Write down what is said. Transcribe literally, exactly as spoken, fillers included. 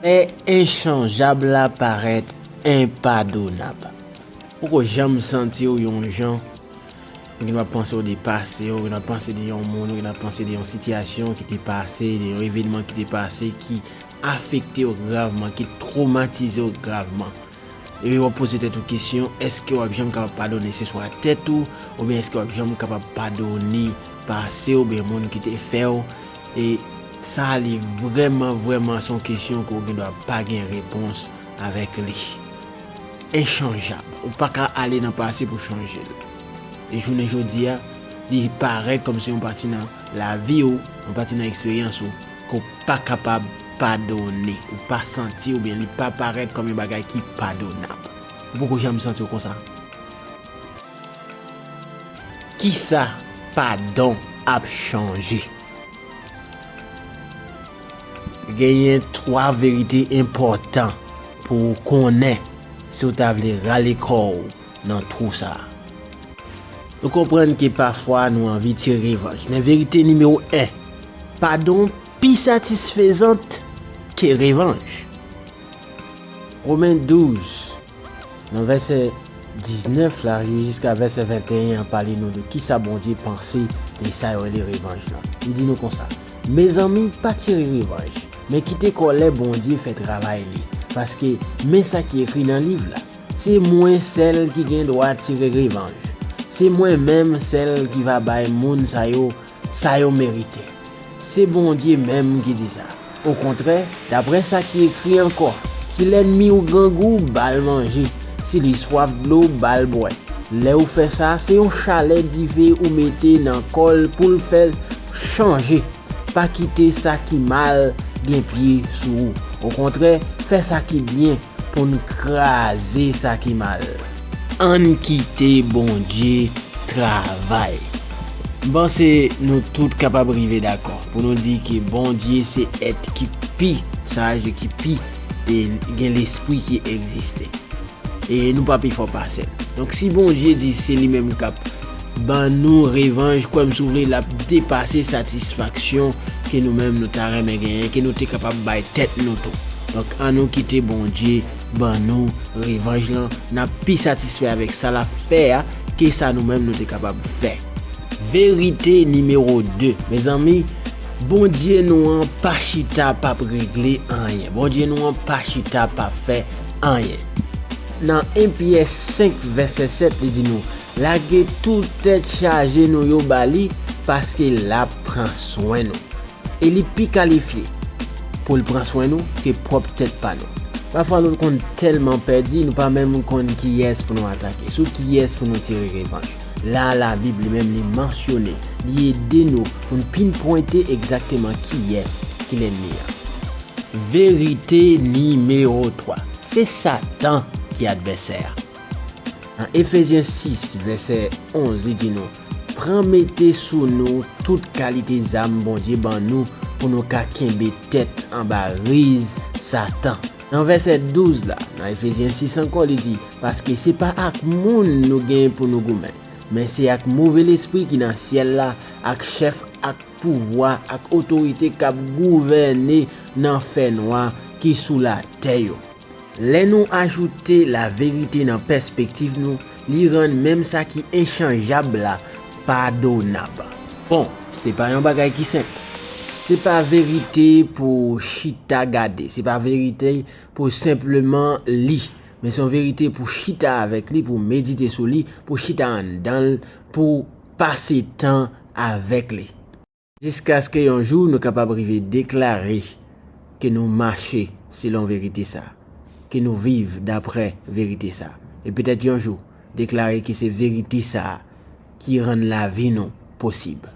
Fè enchanjab la parèt enpadonab. Ou poko janm santi w yon jan, ou gen dwa panse w de pase, ou gen dwa panse de yon moun, ou gen dwa panse de yon sitiyasyon ki te pase, de yon evènman ki te pase ki afekte w gravman, ki twomatize w gravman. E w ap poze tèt ou kesyon, èske w ap janm kapab padone se swa tèt ou, oubyen èske w ap janm kapab padone pase w oubyen moun ki te fè w? E sa li vrèman, vrèman se yon kesyon ke w gen dwa pa gen repons avèk li. Enchanjab. Ou pa ka ale nan pase pou chanje l. E jounen jodi a, li parèt kòmsi yon pati nan lavi w, yon pati nan eksperyans ou, ke w pa kapab padone. Ou pa santi oubyen li pa parèt kòm yon bagay ki padonab. Ou poko janm santi w konsa. Kisa padon ap chanje? Genyen twa verite enpòtan pou w konnen si w ta vle rale kò w nan twou sa a. Nou konprann ke pafwa nou anvi tire revanj, men verite nimewo en, padon pi satisfezan ke revanj. Women douz, nan vèsè diznèf la, rive jiska vèsè venteyen an, pale nou de kisa Bondye panse de sa yo rele revanj lan. Li di nou konsa, mezanmi, pa tire revanj, men kite kòlè Bondye fè travay li, paske men sa ki ekri nan liv la, se mwen sèl ki gen dwa tire revanj. Se mwen menm sèl ki va bay moun sa yo sa yo merite. Se Bondye menm ki di sa. Okontrè, daprè sa ki ekri ankò, si lènmi w grangou, ba l manje. Si li swaf dlo, ba l bwè. Lè w fè sa, se yon chalè dife ou mete nan kò l pou l fè l chanje. Pa kite sa ki mal gen pye sou ou. Okontrè, fè sa ki byen pou n kraze sa ki mal. Ann kite Bondye travay. M panse nou tout kapab rive dakò pou nou di ke Bondye se èt ki pi saj e ki pi, e, gen lespri ki egziste. E nou pa pi fò pase l. Donk, si Bondye di se li menm k ap ban nou revanj, kwè m si w vle, l ap depase satisfaksyon ke nou menm nou ta renmen genyen, ke nou te kapab bay tèt nou tou. Donk, ann nou kite Bondye ban nou revanj lan, n ap pi satisfè avèk sa l ap fè a ke sa nou menm nou te kapab fè. Verite nimewo de, mezanmi, Bondye nou an pa chita p ap regle anyen. Bondye nou an pa chita p ap fè anyen. Nan en Pyè senk vèsè sèt, li di nou, lage tout tèt chaje nou yo ba li, paske l ap pran swen nou. E li pi kalifye pou l pran swen nou ke pwòp tèt pa nou. Pafwa, nou konn tèlman pèdi, nou pa menm konn kiyès pou nou atake, sou kiyès pou nou tire revanj. La a, Labib li menm, li mansyone, li ede nou pou n pinpwente egzakteman kiyès ki lènmi an. Verite nimewo twa, se Satan ki advèsè a. Nan Efezyen sis, vèsè onz, li di nou, pran mete sou nou tout kalite zam Bondye ban nou pou nou ka kenbe tèt anba riz Satan. Nan vèsè douz la, nan Efezyen sis ankò, li di, paske se pa ak moun nou gen pou nou goumen, men se ak move lespri ki nan syèl la, ak chèf, ak pouvwa, ak otorite k ap gouvène nan fènwa ki sou latè yo. Lè nou ajoute laverite nan pèspektiv nou, li rann menm sa ki enchanjab la padonab. Bon, se pa yon bagay ki senp. Se pa verite pou chita gade, se pa verite pou senpleman li, men se yon verite pou chita avèk li, pou medite sou li, pou chita anndan l, pou pase tan avèk li. Jiskaske yon jou nou kapab rive deklare ke nou mache selon verite sa, ke nou viv daprè verite sa, e petèt yon jou deklare ke se verite sa ki rann lavi nou posib.